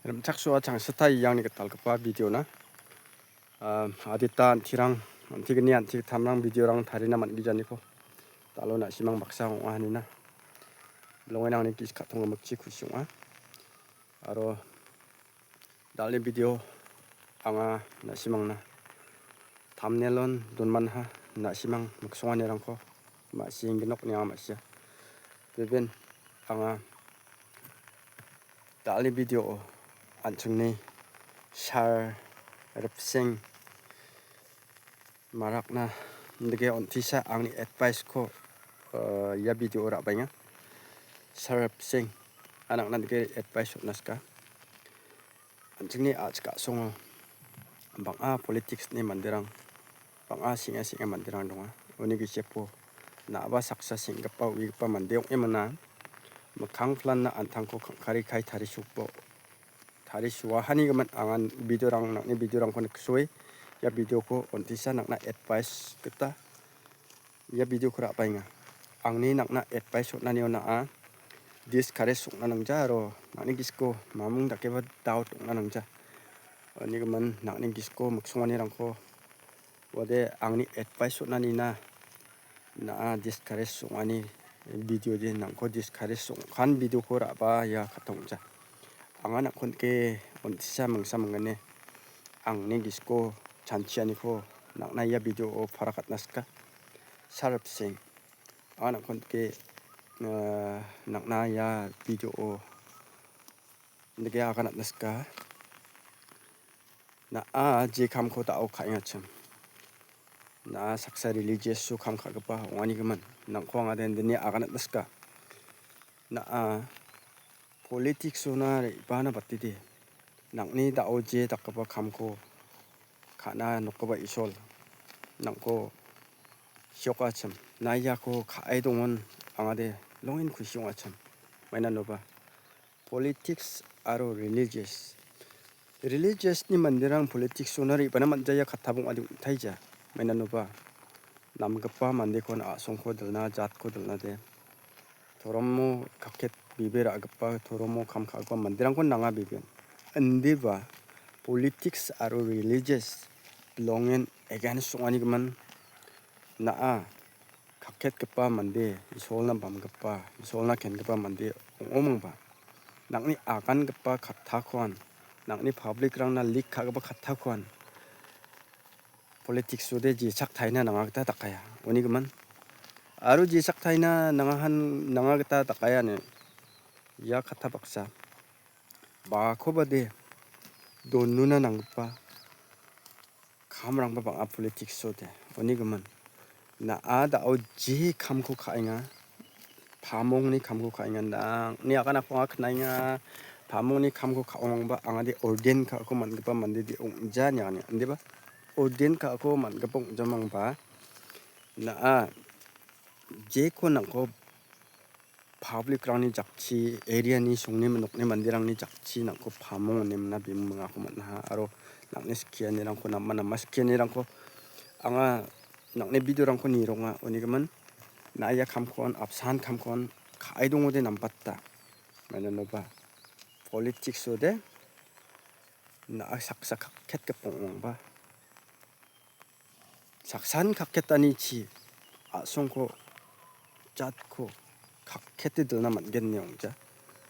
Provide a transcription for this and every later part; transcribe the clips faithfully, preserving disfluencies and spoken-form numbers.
Rimchaksoa changsitai iangni gitalgipa videona. Ah, adita antirang, antigni antigittamrang videorang tarina man·gijaniko dalo na·simang baksa ong·a hanina. Bilongen angni gis ka·tong gimikchi kusi ong·a. Aro dalni video anga na·simangna thumbnailon donmanha, na·simang miksonganirangko ma·sina ong·genok ine anga ma·sia. Beben anga dalni video-o an·chingni Sar Ripseng Marakna indake on·tisa angni advice-ko, eh, ia video-o ra·baenga. Sar Ripseng, an·chingna indake advice on·aska. An·chingni a·chik a·songo bang·a politics-ni manderang, bang·a seng·a seng·a manderang donga. Uni gisepo na·aba saksa seng·gipa, uigipa mande ong·emana mikkang planna an·tangko kangkari kai tarisopo, tarisoahanigimin anga videorang, nang·ni videorangko niksoe ia videoko on·tisa nang·na advice gita ia videoko ra·baenga. Angni nang·na advice on·anio na·a discourage ong·na nangja aro nang·ni gisiko mamung dakeba doubt ong·na nangja. Unigimin nang·ni gisiko miksonganirangko uade angni advice on·anina na·a discourage ong·ani video de nang·ko discourage ong·kan videoko ra·ba ia katongja. Anga nang·kon dake on·tisa mingsa minggane angni gisiko chanchianiko nang·na ia video-o parakatna sika. Sar Ripseng. Anga nang·kon dake, eh, nang·na ia video-o dake aganatna sika. Na·a je kamko da·o ka·engachim. Na·a saksa religious-o kam ka·gipa ong·anigimin. Nang·ko anga den dine aganatna sika. Na·a politics-ona re·bana batide. Nang·ni da·o je dakgipa kamko ka·na nokgipa Isol nang·ko siokachim. Na·a iako ka·e dongon angade longen kusi ong·achim. Mainanoba politics aro religious. Religious-ni manderang politics-ona re·bana man·jaia katta bong·ade ong·taija. Mainanoba namgipa mandekon a·songko dilna, jatko dilna de. Toromo kakket bibe ra·gipa, toromo kam ka·gipa manderangkon nanga biben. Indiba politics aro religious bilongen against ong·anigimin na·a kakketgipa mande, Isolna bamgipa, Isolna kengipa mande ong·omangba, nang·ni agangipa kattakoan, nang·ni public-rangna leak ka·gipa kattakoan politics-ode jechak taina nanga gita dakaia, onigimin. Aro jechak taina nangahan, nanga gita dakaia ine ia katta baksa. Bakobade donuna nanggipa kamrangba bang·a politics-ode, onigimin. Na·a da·o je kamko ka·enga, pamongni kamko ka·enga, nangni aganako anga knaenga, pamongni kamko ka·ongba angade ordain ka·ako man·gipa mandede ong·ja ine anga, indiba? Ordain ka·ako man·gipa ong·jamangba, na·a jeko nangko public-rangni jakchi, area-ni songni nokni manderangni jakchi nangko pamong ine mina bimung mingako man·aha. Aro nang·ni skianirangko nama nama skianirangko anga nang·ni video-rangko nironga, onigimin. Na·a ia kamkon, apsan kamkon ka·e dongode nambata. Mainanoba politics-ode na·a saksa kakketgipong ong·ongba. Saksan kakketanichi a·songko jatko kakkete dilna man·gen ine ong·ja.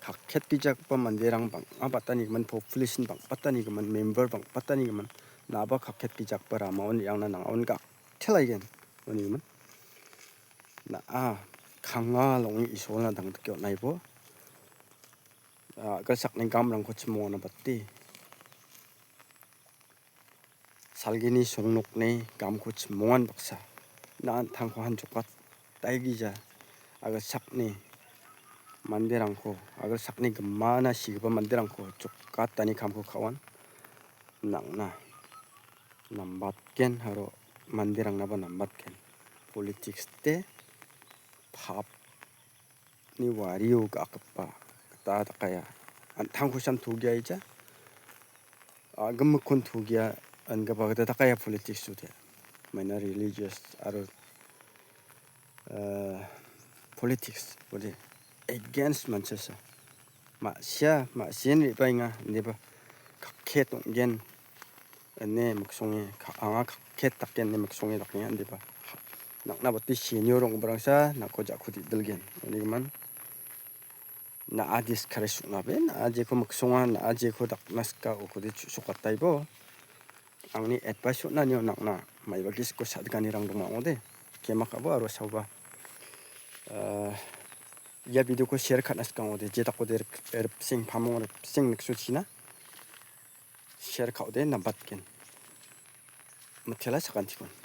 Kakketgijagipa manderang bang·a batanigimin, population bang·batanigimin, member bang·batanigimin, naba kakketgijagipa ramaon re·angna nang·aon gaktelaigen, onigimin. Na·a kanga long·e Isolna dangdike on·aibo. A·gilsakni gamrangko chimongana bate. Salgini songnokni gamko chimongan baksa. Na an·tangko han jokataigija. A·gilsakni manderangko, a·gilsakni gimana sigipa manderangko jokatani kamko ka·wan. Nang·na nambatgen aro manderangnaba nambatgen. Politics-de pap ni wario ga·akgipa gita dakaia. An·tangkosan togiaija, a·gimikkon togia ingipa gita dakaia politics-ode. Maina religious aro, eh, politics-ode against manchasa. Ma·sia, ma·sien re·baenga, indiba kakket ong·gen ine miksonge, ka-, anga kakket daken ine miksonge dakenga, indiba. Nang·na bate senior ong·giparangsa nang·ko ja·ko didilgen. Unigimin na·a discourage ong·abe, na·a jeko miksonga, na·a jeko dakna sika, okode chu·sokataibo. Angni advice on·anio nang·na maiba gisiko sa·dikanirang donga ong·ode. Kemakabo aro saoba, ah, ia video-ko share ka·na sika ong·ode, jedakode rik-, ripsing pamong ripsing niksochina share ka·ode nabatgen. Mitela sakantikon.